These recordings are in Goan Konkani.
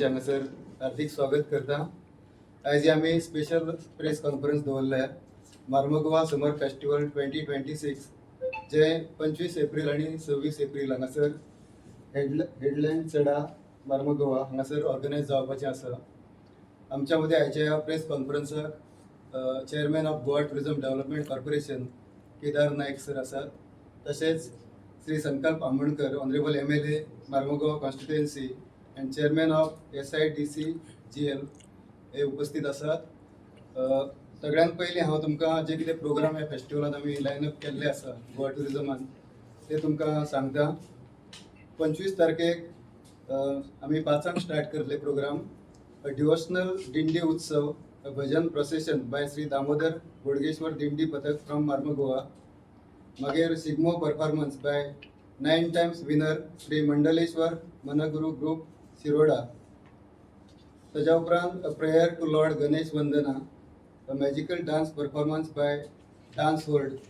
हांगासर हार्दिक स्वागत करता. आयज आमी स्पेशल प्रेस कॉन्फरन्स दवरल्या Mormugao summer festival 2026, जे 25 एप्रील आनी 26 एप्रील हांगासर हेडलँड सडा, मार्मगोवा हांगासर ऑर्गनायज जावपाचें आसा. आमच्या मदीं आयच्या press कॉन्फरन्साक Chairman of Goa Tourism Development Corporation Kedar Naik sir आसात, तशेंच Shri Sankalp Amonkar, Honourable MLA, Mormugao constituency and Chairman of SIDCGL, हे उपस्थित आसात. सगळ्यात पयलीं हांव तुमकां जे कितें प्रोग्राम ह्या फेस्टिवलान आमी लायन अप केल्ले आसा गोवा ट्युरिजमान, ते तुमकां सांगता. 25 तारखेक आमी 5 स्टार्ट करतले प्रोग्राम, डिवोशनल दिंडी उत्सव, भजन प्रोसेशन बाय श्री दामोदर बोडगेश्वर दिंडी पथक फ्रॉम मार्मगोवा. मागीर Shigmo performance by nine times winner Shri Mandleshwar Manguru group, Shiroda. ताज्या उपरांत prayer to Lord Ganesh Vandana, a magical dance performance by Dance World,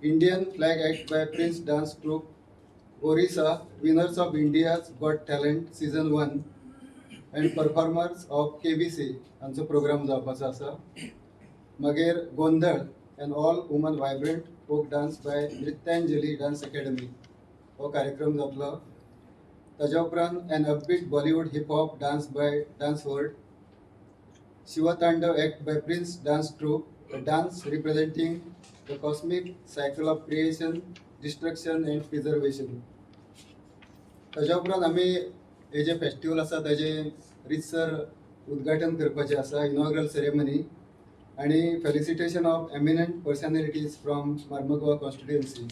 Indian flag act by Prince Dance Troupe, Orissa, winners of India's Got Talent season 1 and performers of KBC हांचो प्रोग्राम जावपाचो आसा. मागीर गोंधळ, an all woman vibrant folk dance by Nrityanjali Dance Academy, हो कार्यक्रम जातलो. ताज्या उपरांत an upbeat Bollywood hip hop dance by Dance World, Shivtandav act by Prince Dance Troupe, a dance representing the cosmic cycle of creation, destruction and preservation. ताज्या उपरांत आमी हे जे फेस्टिवल आसा ताजें रितसर उद्घाटन करपाचें आसा, इनॉग्रल सेरेमनी आनी felicitation of eminent personalities from Mormugao constituency.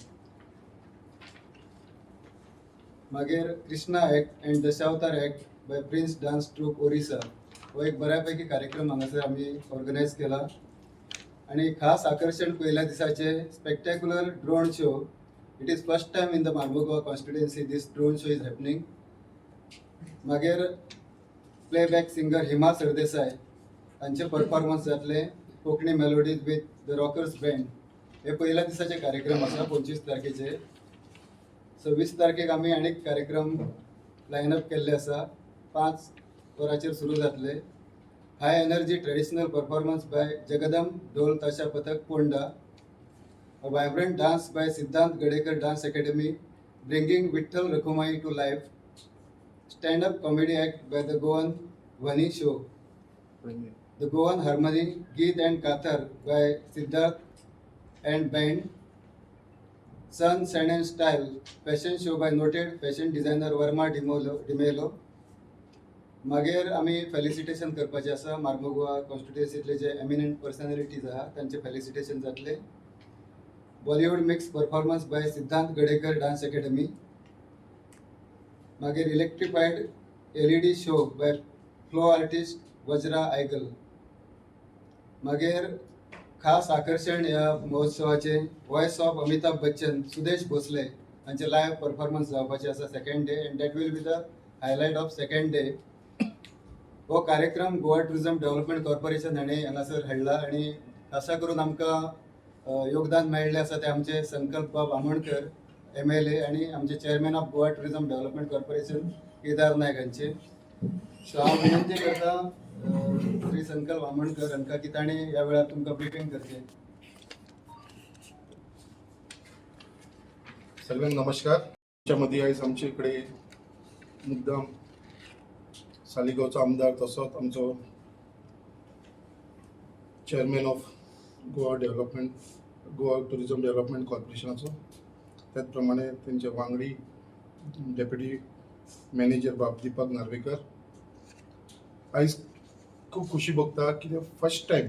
मागीर Krishna act and Dashavatar act by Prince Dance Troupe, Orissa, हो एक बऱ्यापैकी कार्यक्रम हांगासर आमी ऑर्गनायज केला. आनी खास आकर्शण पयल्या दिसाचे spectacular drone show. It is first time in the Mormugao constituency this drone show is happening. मागीर प्लेबॅक सिंगर हिमा सरदेसाय हांचे परफॉर्मन्स जातले, Konkani melodies with the Rockers band. हे पहिल्या दिसाचे कार्यक्रम आसा 25 तारखेचे. 26 तारखेक आमी आनीक कार्यक्रम लायनअप केल्ले आसा. 5 वरांचेर सुरू जातले, high energy traditional performance by Jagadam Dhol Tasha Pathak, Ponda, a vibrant dance by Siddhant Gadekar Dance Academy, bringing Vitthal Rakhumai to life, stand up comedy act by the Goan Vani Show, the Goan Harmony, Geet and Kathar by Siddharth and Band, Sun, Sand and Style, fashion show by noted fashion designer Verma D'Mello. मागीर आमी फेलिसिटेशन करपाचें आसा. मार्मगोवा कॉन्स्टिट्युएन्सीतले जे एमिनंट पर्सनॅलिटीज आहा तांचे फेलिसिटेशन जातले. Bollywood mix performance by Siddhant Gadekar Dance Academy. मागीर electrified LED show by flow artist Vajra Aigal. मागीर खास आकर्शण ह्या महोत्सवाचे, वॉयस ऑफ अमिताभ बच्चन सुदेश भोसले हांचे लायव्ह परफॉर्मन्स जावपाचे आसा second day, and that will be the highlight of second day. हो कार्यक्रम गोवा टुरिझम डेव्हलपमेंट कॉर्पोरेशन हाणें हांगासर हाडला आनी खासा करून आमकां योगदान मेळ्ळें आसा ते आमचे संकल्प बाब आमोणकर, एमएलए, आनी आमचे Chairman of Goa Tourism Development Corporation Kedar Naik हांचे. सो हांव विनंती करता श्री संकल्प आमोणकर हांकां की ताणें ह्या वेळार तुमकां ब्रिफींग करचें. सगळ्यांना नमस्कार. आमच्या आयज आमचे इकडे मुद्दाम सालिगांवचो आमदार, तसोच आमचो Chairman of Goa Tourism Development कॉर्पोरेशनाचो, त्याच प्रमाणे तेंचे वांगडी डेप्युटी मॅनेजर बाब दीपक नार्वेकर. आयज खूब खुशी भोगता कित्याक फर्स्ट टायम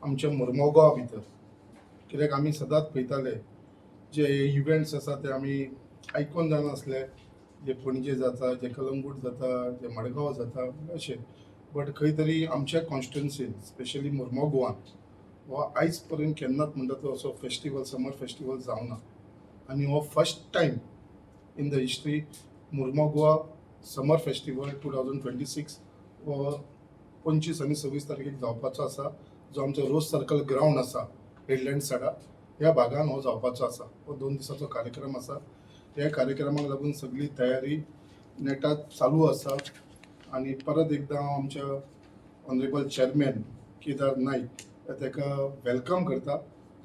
आमच्या मुर्मोगांवा भितर, कित्याक आमी सदांच पळयताले जे इव्हेंट्स आसा ते आमी आयकोन जाणासले, जे पणजे जाता, जे कलंगूट जाता, जे मडगांव जाता अशें, बट खंय तरी आमच्या कॉन्स्टिट्युन्सीन, स्पेशली मुर्मो गोवान, हो आयज पर्यंत केन्नाच म्हणटा तो असो फेस्टिवल, समर फेस्टिवल जावना आनी हो first time in the history Mormugao Summer Festival 2026 हो 25 आनी 26 तारखेक जावपाचो आसा, जो आमचो रोज सर्कल ग्रावंड आसा हेडलँड सडा ह्या भागान हो जावपाचो आसा. हो 2 दिसाचो कार्यक्रम आसा. ह्या कार्यक्रमाक लागून सगळी तयारी नेटात चालू आसा. आनी परत एकदां हांव आमच्या ऑनरेबल चॅरमॅन केदार नायक ताका welcome करता,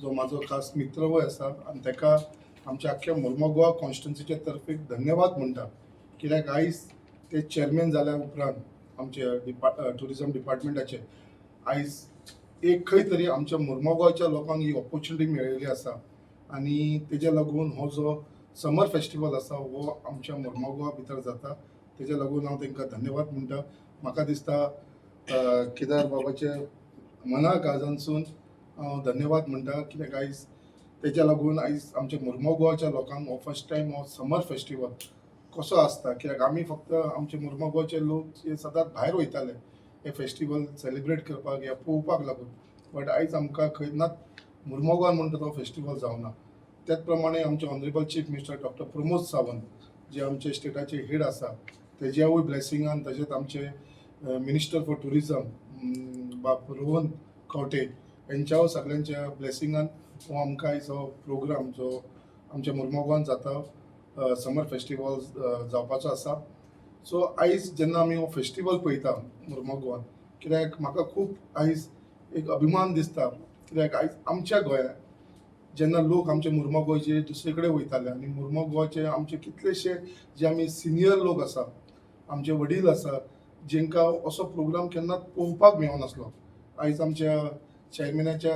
जो म्हाजो खास मित्रवय आसा आनी ताका आमच्या आख्ख्या मुर्मो कॉन्स्टिट्युन्सीच्या तर्फे धन्यवाद म्हणटा, कित्याक आयज ते चॅरमॅन जाल्या उपरांत आमच्या ट्युरिजम डिपार्टमेंटाचे आयज एक खंय तरी आमच्या मुर्मोगांवच्या लोकांक ही ऑपॉर्च्युनिटी मेळिल्ली आसा आनी तेज्या लागून हो जो समर फेस्टिवल आसा हो आमच्या मुर्मोगांवा भितर जाता. तेज्या लागून हांव तांकां धन्यवाद म्हणटा. म्हाका दिसता केदार बाबाचे मना काळजांसून हांव धन्यवाद म्हणटा, कित्याक आयज तेज्या लागून आयज आमच्या मुर्मो गोवाच्या लोकांक हो फर्स्ट टायम हो समर फेस्टिवल कसो आसता, कित्याक आमी फक्त आमचे मुर्मो गोवाचे लोक हे सदांच भायर वयताले हे फेस्टिवल सेलिब्रेट करपाक या पळोवपाक लागून, बट आयज आमकां खंय नात मुर्मो गोवान म्हणटा तो फेस्टिवल जावना. त्याच प्रमाणे आमचे honourable chief minister doctor Pramod Sawant जे आमचे स्टेटाचे हेड आसा, तेज्यावूय ब्लेसिंगान, तशेंच आमचे मिनिस्टर फॉर ट्युरिजम बाब रोहन खंवटे हेंच्याव सगळ्यांच्या ब्लेसिंगान हो आमकां आयज हो प्रोग्राम जो आमच्या मुर्मो जाता, समर फेस्टिवल जावपाचो आसा. सो आयज जेन्ना आमी हो फेस्टिवल पळयता मुर्मो गोवान, कित्याक म्हाका खूब आयज एक अभिमान दिसता, कित्याक आयज आमच्या गोंयांत जेन्ना लोक आमचे मुर्मो गोंयचे दुसरे कडेन वयताले आनी मुर्मो गोवाचे आमचे कितलेशे जे आमी सिनियर लोक आसा, आमचे वडील आसा, जेंकां असो प्रोग्राम केन्नाच पळोवपाक मेळनासलो, आयज आमच्या चॅरमॅनाच्या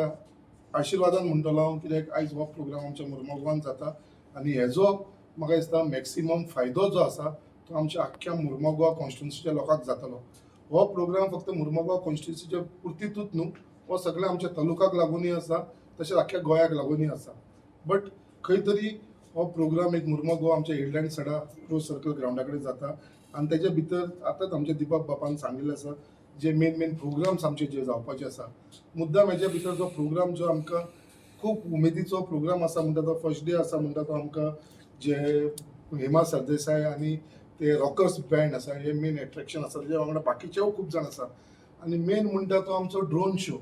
आशिर्वादान म्हणटलो हांव, कित्याक आयज हो प्रोग्राम आमच्या मुर्मो गोवान जाता आनी हेजो म्हाका दिसता मॅक्सिमम फायदो जो आसा तो आमच्या आख्ख्या मुर्मो गोवा कॉन्स्टिट्युन्सीच्या लोकांक जातलो. हो प्रोग्राम फक्त मुर्मो गोवा कॉन्स्टिट्युन्सीच्या पुर्तीतूच न्हू, हो सगळ्या आमच्या तालुकाक लागूनय आसा, तशेंच आख्ख्या गोंयाक लागूनय आसा. बट खंय तरी हो प्रोग्राम एक मुर्मो गोवा आमच्या हिडलँड सडा रोज सर्कल ग्रावंडा कडेन जाता आनी तेच्या भितर आतांच आमच्या दिपक बापान सांगिल्लें आसा, जे मेन मेन प्रोग्राम्स आमचे जे जावपाचे आसा. मुद्दाम हेज्या भितर जो प्रोग्राम जो आमकां खूब उमेदीचो प्रोग्राम आसा म्हणटा तो फर्स्ट डे आसा म्हणटा तो आमकां जे हेमा सरदेसाय आनी ते रॉकर्स बँड आसा, हे मेन एट्रेक्शन आसा. तेज्या वांगडा बाकीचेय खूब जाण आसा आनी मेन म्हणटा तो आमचो ड्रोन शो.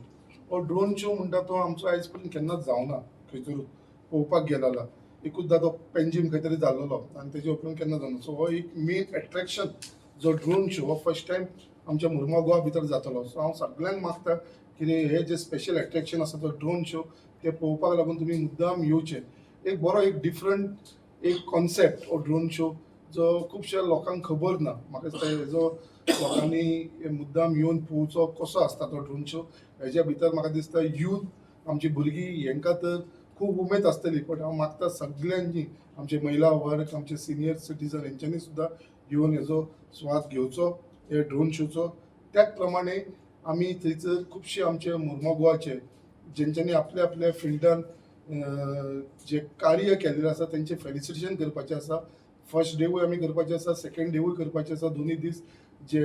हो ड्रोन शो म्हणटा तो आमचो आयज पर्यंत केन्नाच जावना खंयसरूच पळोवपाक गेलो जाल्यार. एकूचदा तो पेंजीम खंय तरी जाल्लो आनी तेजे उपरांत केन्ना जावना. सो हो एक मेन एट्रेक्शन जो ड्रोन शो हो फर्स्ट टायम आमच्या मुर्मो गोवा भितर जातलो. सो हांव सगळ्यांक मागता कितें हे जे स्पेशल एट्रेक्शन आसा तो ड्रोन शो, ते पळोवपाक लागून तुमी मुद्दाम येवचे. एक बरो एक डिफरंट एक कॉन्सेप्ट हो ड्रोन शो, जो खुबश्या लोकांक खबर ना. म्हाका दिसता हेजो लोकांनी मुद्दाम येवन पळोवचो कसो आसता तो ड्रोन शो. हेज्या भितर म्हाका दिसता यूथ, आमची भुरगीं हेंकां तर खूब उमेद आसतली, बट हांव मागता सगल्यांनी, आमचे महिला वर्ग, आमचे सिनियर सिटीजन हेंच्यांनी सुद्दां येवन हेजो स्वाद घेवचो हे ड्रोन शोचो. त्याच प्रमाणे आमी थंयसर खुबशे आमचे मुर्मो गोवाचे जेंच्यांनी आपल्या आपल्या फिल्डान जे कार्य केल्लें आसा तेंचें फेलिसिटेशन करपाचें आसा. फर्स्ट डेवूय आमी करपाचें आसा, सेकंड डेवूय करपाचें आसा. दोनूय दीस जे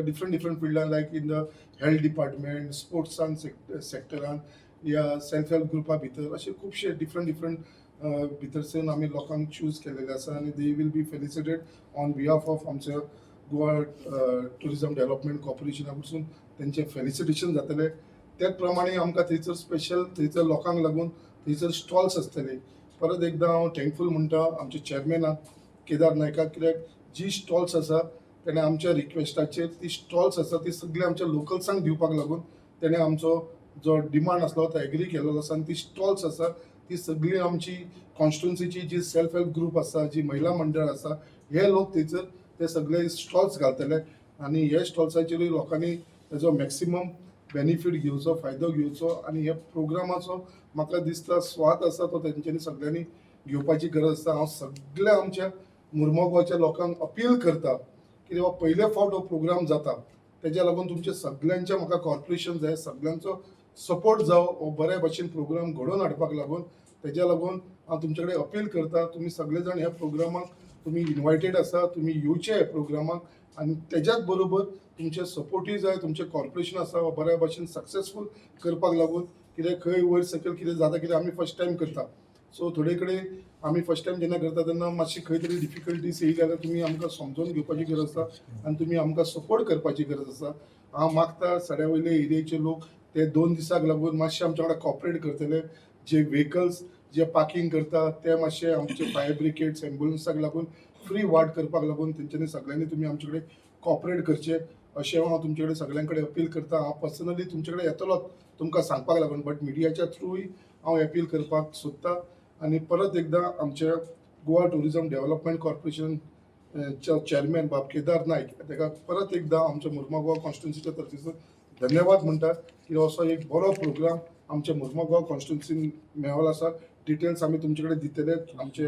डिफरंट डिफरंट फिल्डान, like in the health department, स्पोर्ट्सान सेक्टरान या सेल्फ हेल्प ग्रुपा भितर, अशे खुबशे डिफरंट डिफरंट भितरसून आमी लोकांक चूज केलेले आसा आनी they will be felicitated on behalf of आमच्या गोवा ट्युरिजम डेव्हलपमेंट कॉर्पोरेशना कडसून तेंचें फेलिसिटेशन जातलें. त्याच प्रमाणे आमकां थंयसर स्पेशल थंयसर लोकांक लागून थंयसर स्टॉल्स आसतले. परत एकदां हांव थँकफूल म्हणटा आमच्या चॅरमॅनाक केदार नायकाक, कित्याक जी स्टॉल्स आसा तेणें आमच्या रिक्वेस्टाचेर ती स्टॉल्स आसा ती सगळी आमच्या लोकल्सांक दिवपाक लागून तेणें आमचो जो डिमांड आसलो तो एग्री केलेलो आसा आनी ती स्टॉल्स आसा ती सगळी आमची कॉन्स्टिट्युन्सीची जी सेल्फ हेल्प ग्रूप आसा, जी महिला मंडळ आसा, हे लोक थंयसर ते सगळे स्टॉल्स घालतले आनी हे स्टॉल्साचेरूय लोकांनी तेजो मॅक्सिमम बेनिफीट घेवचो, फायदो घेवचो आनी ह्या प्रोग्रामाचो म्हाका दिसता स्वाद आसा तो तेंच्यांनी सगळ्यांनी घेवपाची गरज आसा. हांव सगळ्या आमच्या मुर्मो गोवाच्या लोकांक अपील करता की हो पयले फावट हो प्रोग्राम जाता, तेज्या लागून तुमचे सगळ्यांचे म्हाका कॉर्पोरेशन जाय, सगळ्यांचो सपोर्ट जावं हो बऱ्या भशेन प्रोग्राम घडोवन हाडपाक लागून. तेज्या लागून हांव तुमचे कडेन अपील करता, तुमी सगळे जाण ह्या प्रोग्रामाक तुमी इन्वायटेड आसा, तुमी येवचे ह्या प्रोग्रामाक आनी तेज्याच बरोबर तुमचे सपोर्टूय जाय, तुमचें कॉर्पोरेशन आसा हो बऱ्या भशेन सक्सेसफूल करपाक लागून. कित्याक खंय वयर सकयल कितें जाता, कितें आमी फर्स्ट टायम करता, सो थोडे कडेन आमी फर्स्ट टायम जेन्ना करता तेन्ना मातशी खंय तरी डिफिकल्टीज येयली जाल्यार तुमी आमकां समजून घेवपाची गरज आसा आनी तुमी आमकां सपोर्ट करपाची गरज आसा. हांव मागता सड्या वयले एरियेचे लोक ते 2 दिसाक लागून मातशे आमच्या वांगडा कॉपरेट करतले, जे व्हेकल्स जे पार्किंग करता ते मातशे आमचे फायर ब्रिगेड्स, एम्बुलन्साक लागून फ्री वाट करपाक लागून तेंच्यांनी सगळ्यांनी तुमी आमचे कडेन कॉपरेट करचें अशें हांव तुमचे कडेन सगळ्यां कडेन अपील करता. हांव पर्सनली तुमचे कडेन येतलोच तुमकां सांगपाक लागून, बट मिडियाच्या थ्रूय हांव अपील करपाक सोदता. आनी परत एकदां आमच्या Goa tourism development corporation chairman बाब केदार नायक ताका परत एकदां आमच्या मुर्मागोवा कॉन्स्टिट्युन्सीच्या तर्फेसून धन्यवाद म्हणटा की असो एक बरो प्रोग्राम आमच्या मुर्मागोवा कॉन्स्टिट्युन्सीन मेळ्ळो आसा. डिटेल्स आमी तुमचे कडेन दितले. आमचे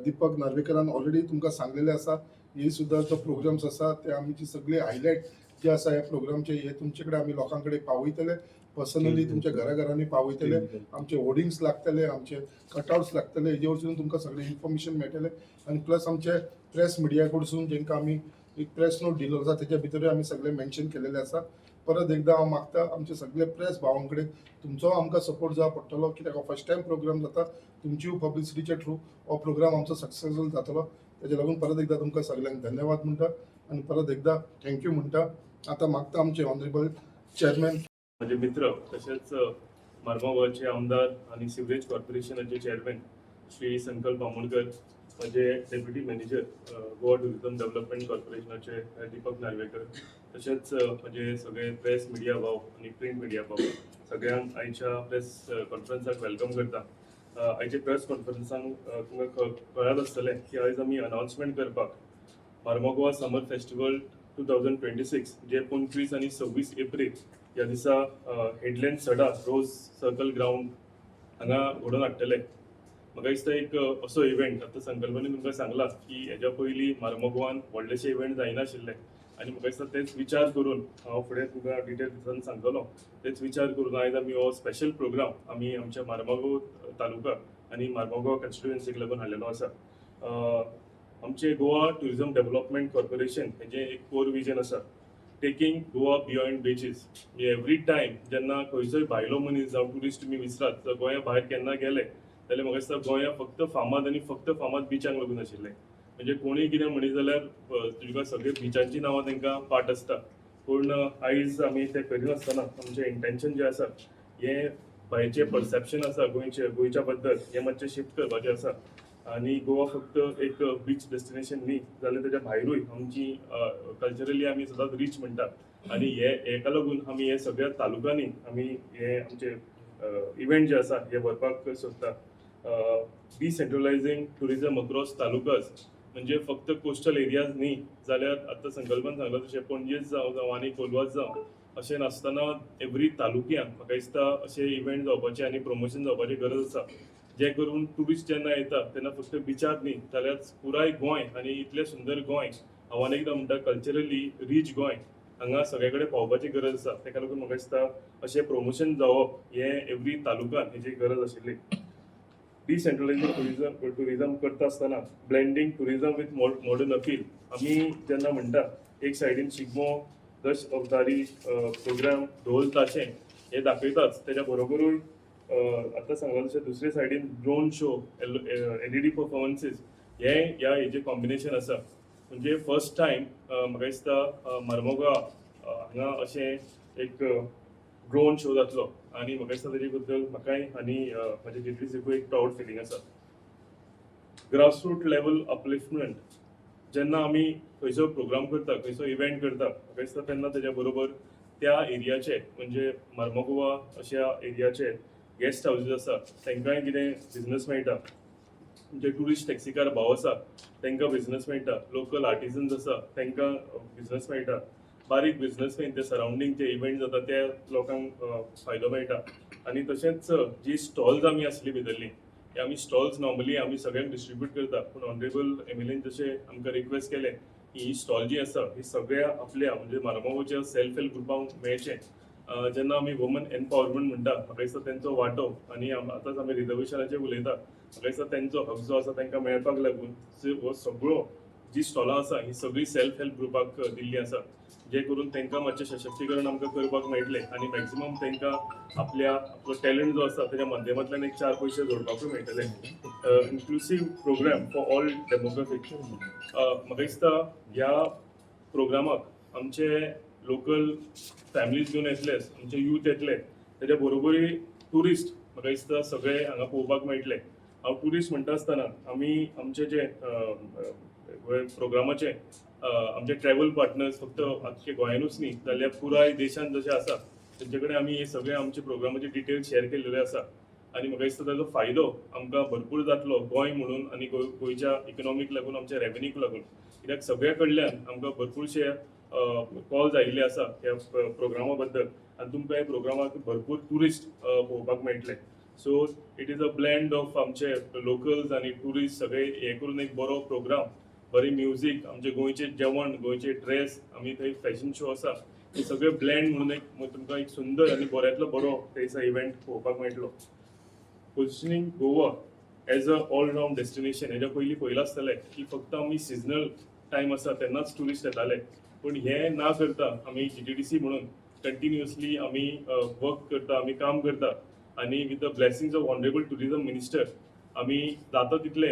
दीपक नार्वेकरान ऑलरेडी तुमकां सांगलेले आसा. हे सुद्दां जो प्रोग्राम्स आसा ते आमची सगळे हायलायट जे आसा ह्या प्रोग्रामचे, हे तुमचे कडेन आमी लोकां कडेन पावयतले, पर्सनली तुमच्या घरा घरांनी पावयतले. आमचे होर्डिंग्स लागतले, आमचे कटआउट्स लागतले, हेजे वरसून तुमकां सगळें इन्फॉर्मेशन मेळटलें. आनी प्लस आमचे प्रेस मिडिया कडसून जेंकां आमी एक प्रेस नोट दिलो आसा, तेच्या भितरूय आमी सगळें मेन्शन केलेलें आसा. परत एकदां हांव मागता आमचे सगळे प्रेस भावां कडेन, तुमचो आमकां सपोर्ट जाय पडटलो, कित्याक हो फर्स्ट टायम प्रोग्राम जाता. तुमची पब्लिसिटीच्या थ्रू हो प्रोग्राम आमचो सक्सेसफूल जातलो. तेच्या लागून परत एकदां तुमकां सगळ्यांक धन्यवाद म्हणटा आनी परत एकदां thank you म्हणटा. आतां मागता आमचे ऑनरेबल चेअरमॅन. माझे मित्र तशेंच मार्मागोवाचे आमदार आनी सिवरेज कॉर्पोरेशनाचे चेअरमॅन श्री संकल्प आमोणकर, माझे deputy manager Goa tourism development कॉर्पोरेशनाचे दीपक नार्वेकर, तशेंच म्हजे सगळे प्रेस मिडिया भाव आनी प्रिंट मिडिया भाव, सगळ्यांक आयच्या प्रेस कॉन्फरन्साक welcome करता. आयच्या प्रेस कॉन्फरन्साक तुमकां कळत आसतलें की आयज आमी अनाउन्समेंट करपाक मार्मागोवा समर फेस्टिवल 2026, जे 25 आनी 26 एप्रील ह्या दिसा हेडलँड सडा रोज सर्कल ग्रावंड हांगा घडोवन हाडटले. म्हाका दिसता एक असो इव्हेंट, आतां संकल्पने तुमकां सांगलां की हेज्या पयलीं मार्मोगोवान व्हडलेशे इव्हेंट जायनाशिल्ले आनी म्हाका दिसता तेच विचार करून, हांव फुडें तुमकां डिटेल्सान सांगतलो, तेच विचार करून आयज आमी हो स्पेशल प्रोग्राम आमी आमच्या मार्मागो तालुका आनी मार्मागोवा कॉन्स्टिट्युएन्सीक लागून हाडलेलो आसा. आमचे गोवा टुरिझम डेव्हलपमेंट कॉर्पोरेशन हेजें एक कोर विजन आसा, टेकींग गोवा बियॉन्ड बिचीस. म्हणजे एवरी टायम जेन्ना खंयचोय भायलो मनीस जावं ट्युरिस्ट तुमी विसरात, जर गोंया भायर केन्ना गेले जाल्यार म्हाका दिसता गोंया फक्त फामाद आनी फक्त फामाद बिचांक लागून आशिल्लें. म्हणजे कोणूय कितें म्हणीत जाल्यार तुका सगळे बिचांची नांवां तांकां पाठ आसता, पूण आयज आमी तें करिनासतना आमचें इंटेन्शन जें आसा, हें भायचें परसेप्शन आसा गोंयचें, गोंयच्या बद्दल, हें मातशें शिफ्ट करपाचें आसा. आनी गोवा फक्त एक बीच डेस्टिनेशन न्ही, जाल्यार तेच्या भायरूय आमची कल्चरली आमी सदांच रीच म्हणटा आनी हे हेका लागून आमी हे सगळ्या तालुक्यांनी आमी हे आमचे इव्हेंट जे आसा हे व्हरपाक सोदता. डिसेंट्रलायझींग टुरिझम अक्रॉस तालुकास, म्हणजे फक्त कोस्टल एरियाज न्ही, जाल्यार आतां संकल्पान सांगलां तशें पणजेच जावं जावं आनी कोलवाच जावं अशें नासतना एवरी तालुक्यान म्हाका दिसता अशे इव्हेंट जावपाचे आनी प्रमोशन जावपाची गरज आसा, जे करून ट्युरिस्ट जेन्ना येता तेन्ना फक्त बिचार न्ही जाल्यार पुराय गोंय आनी इतलें सुंदर गोंय, हांव आनी एकदां म्हणटा, कल्चरली रीच गोंय हांगा सगळे कडेन पावपाची गरज आसा. ताका लागून म्हाका दिसता अशें प्रमोशन जावप हें एवरी तालुक्यान हेजी गरज आशिल्ली. डिसेंट्रलायझींग टुरिझम करता आसतना blending tourism with modern appeal. आमी जेन्ना म्हणटा एक सायडीन शिगमो, दश अवतारी प्रोग्राम, ढोल ताशे हे दाखयताच, तेच्या बरोबरूय आतां सांगलां तशें दुसरे सायडीन ड्रोन शो, एलईडी परफॉर्मन्सीस, हे ह्या हेजें कॉम्बिनेशन आसा. म्हणजे फर्स्ट टायम म्हाका दिसता मार्मोगा हांगा अशें एक ड्रोन शो जातलो आनी म्हाका दिसता तेजे बद्दल म्हाकाय आनी म्हाज्या जीटीसीकूय एक प्रावड फिलींग आसा. ग्रासरूट लेवल अपलिफ्टमेंट, जेन्ना आमी खंयचो प्रोग्राम करता, खंयचो इव्हेंट करता, म्हाका दिसता तेन्ना तेज्या बरोबर त्या एरियाचे, म्हणजे मार्मोगोवा अशा एरियाचे गेस्ट हावजीस आसा तांकांय कितें बिजनस मेळटा, जे ट्युरिस्ट टॅक्सीकार भाव आसा तांकां बिजनस मेळटा, लोकल आर्टिजन्स आसा तांकां बिजनस मेळटा, बारीक बिजनसमॅन, ते सरावंडींग जे इव्हेंट जाता त्या लोकांक फायदो मेळटा. आनी तशेंच जी स्टॉल्स आमी आसली भितरली, ते आमी स्टॉल्स नॉर्मली आमी सगळ्यांक डिस्ट्रीब्यूट करता, पूण ऑनरेबल एमएलएन जशें आमकां रिक्वेस्ट केलें की ही स्टॉल जी आसा ही सगळ्या आपल्या म्हणजे मार्मागोच्या सेल्फ हेल्प ग्रुपांक मेळचें. जेन्ना आमी वुमन एम्पावरमेंट म्हणटा, म्हाका दिसता तेंचो वांटो आनी आतांच आमी रिजर्वेशनाचेर उलयता, म्हाका दिसता तेंचो हक जो आसा तांकां मेळपाक लागून हो सगळो जी स्टॉलां आसा ही सगळी सेल्फ हेल्प ग्रुपाक दिल्ली आसा, जे करून तांकां मातशें सशक्तीकरण आमकां करपाक मेळटलें आनी मॅक्झिमम तांकां आपलो टॅलंट जो आसा तेच्या माध्यमांतल्यान एक चार पयशे जोडपाकूय मेळटले. Inclusive program for all demographic. म्हाका दिसता ह्या प्रोग्रामाक आमचे लोकल फॅमिलीज घेवन येतलेच, आमचे यूथ येतले, तेच्या बरोबरूय ट्युरिस्ट म्हाका दिसता सगळे हांगा पळोवपाक मेळटले. हांव ट्युरिस्ट म्हणटा आसतना आमी आमचे जे प्रोग्रामाचे आमचे ट्रॅव्हल पार्टनर्स फक्त आख्खे गोंयानूच न्ही जाल्यार पुराय देशान जशें आसा तेंचे कडेन आमी हे सगळे आमचे प्रोग्रामाचे डिटेल शेअर केलेले आसा. आनी म्हाका दिसता ताजो फायदो आमकां भरपूर जातलो गोंय म्हणून आनी गोंयच्या इकॉनॉमीक लागून, आमच्या रेवेन्यूक लागून, कित्याक सगळ्या कडल्यान आमकां भरपूरशे कॉल्स आयिल्ले आसा ह्या प्रोग्रामा बद्दल आनी तुमकां ह्या प्रोग्रामाक भरपूर ट्युरिस्ट पळोवपाक मेळटले. So it is a blend of आमचे लोकल्स आनी ट्युरिस्ट सगळे हे करून एक बरो प्रोग्राम, बरी म्युजीक, आमचे गोंयचे जेवण, गोंयचे ड्रेस, आमी थंय फॅशन शो आसा, हे सगळे ब्लेंड म्हणून एक तुमकां एक सुंदर आनी बऱ्यांतलो बरो थंयसर इव्हेंट पळोवपाक मेळटलो. Positioning Goa as a all round destination. हेज्या पयलीं पळयलां आसतलें की फक्त आमी सिजनल टायम आसा तेन्नाच ट्युरिस्ट येताले, पूण हें ना करता आमी जीटीडीसी म्हणून कंटिन्युअसली आमी वर्क करता, आमी काम करता आनी with the blessings of honourable tourism minister आमी जाता तितले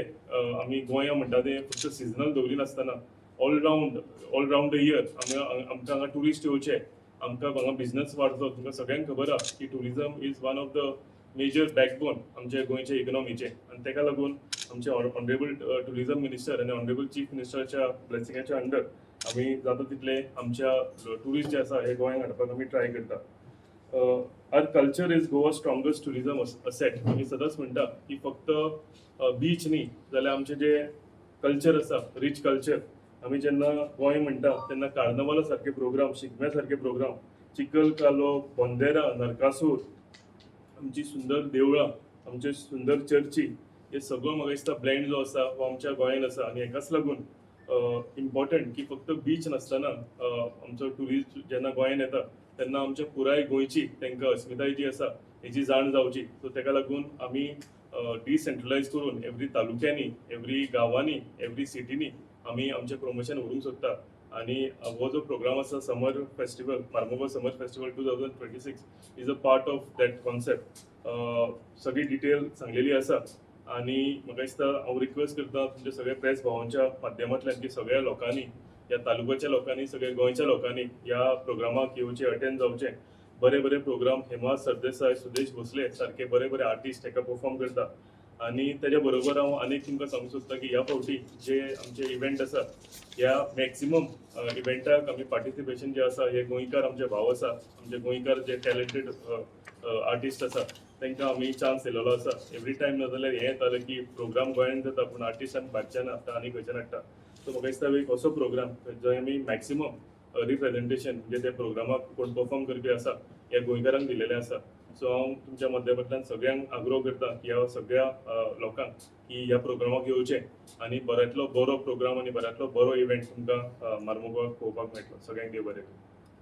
आमी गोंया म्हणटा तें फक्त seasonal दवरिनासतना all round the year आमी आमकां हांगा ट्युरिस्ट येवचे, आमकां हांगा बिझनस वाडचो. तुमकां सगळ्यांक खबर आहा की tourism is one of the major backbone आमच्या गोंयच्या इकॉनॉमीचे आनी ताका लागून आमचे ऑनरेबल टुरिझम मिनिस्टर आनी ऑनरेबल चीफ मिनिस्टरच्या ब्लेसिंगाच्या अंडर आमी जाता तितले आमच्या ट्युरिस्ट जे आसा हे गोंयांत हाडपाक आमी ट्राय करता. Our culture is Goa strongest tourism asset. आमी सदांच म्हणटा की फक्त बीच न्ही जाल्यार आमचें जे कल्चर आसा, रीच कल्चर, आमी जेन्ना गोंय म्हणटा तेन्ना कार्नवाला सारके प्रोग्राम, शिगम्या सारके प्रोग्राम, चिखल कालो, बोंदेरा, नरकासूर, आमची सुंदर देवळां, आमचे सुंदर चर्ची, हे सगळो म्हाका दिसता ब्लेंड जो आसा हो आमच्या गोंयांत आसा. आनी हेकाच लागून इम्पॉर्टंट की फक्त बीच नासतना आमचो ट्युरिस्ट जेन्ना गोंयांत येता तेन्ना आमच्या पुराय गोंयची तांकां अस्मिताय जी आसा हेजी जाण जावची. सो ताका लागून आमी डिसेंट्रलायज करून एवरी तालुक्यांनी, एवरी गांवांनी, एवरी सिटीनी आमी आमचें प्रमोशन व्हरूंक सोदता. आनी हो जो प्रोग्राम आसा summer festival, Marmugao Summer Festival 2026 is a part of that concept. सगळी डिटेल सांगलेली आसा आनी म्हाका दिसता हांव रिक्वेस्ट करता तुमच्या सगळ्या प्रेस भावांच्या माध्यमांतल्यान की सगळ्या लोकांनी, ह्या तालुक्याच्या लोकांनी, सगळ्या गोंयच्या लोकांनी ह्या प्रोग्रामाक येवचें, अटेंड जावचें. बरे बरे प्रोग्राम, हेमा सरदेसाय, सुदेश भोसले सारके बरे बरे आर्टिस्ट हेका परफॉर्म करता. आनी तेज्या बरोबर हांव आनीक तुमकां सांगूंक सोदता की ह्या फावटी जे आमचे इव्हेंट आसा, ह्या मॅक्सिमम इव्हेंटाक आमी पार्टिसिपेशन जे आसा हे गोंयकार आमचे भाव आसा, आमचे गोंयकार जे टॅलेंटेड आर्टिस्ट आसा तांकां आमी चान्स दिलेलो आसा. एवरी टायम नाजाल्यार हें येतालें की प्रोग्राम गोंयांत जाता पूण आर्टिस्ट आमी भायरच्यान हाडटा आनी खंयच्यान हाडटा. सो म्हाका दिसता एक असो प्रोग्राम जंय आमी मॅक्सिमम रिप्रेझेंटेशन म्हणजे त्या प्रोग्रामाक कोण परफॉर्म करपी आसा हे गोंयकारांक दिलेलें आसा. सो हांव तुमच्या माध्यमांतल्यान सगळ्यांक आग्रो करता की ह्या सगळ्या लोकांक की ह्या प्रोग्रामाक येवचें आनी बऱ्यांतलो बरो प्रोग्राम आनी बऱ्यांतलो बरो इव्हेंट तुमकां मार्मोगांवाक पळोवपाक मेळटलो. सगळ्यांक देव बरें करूं.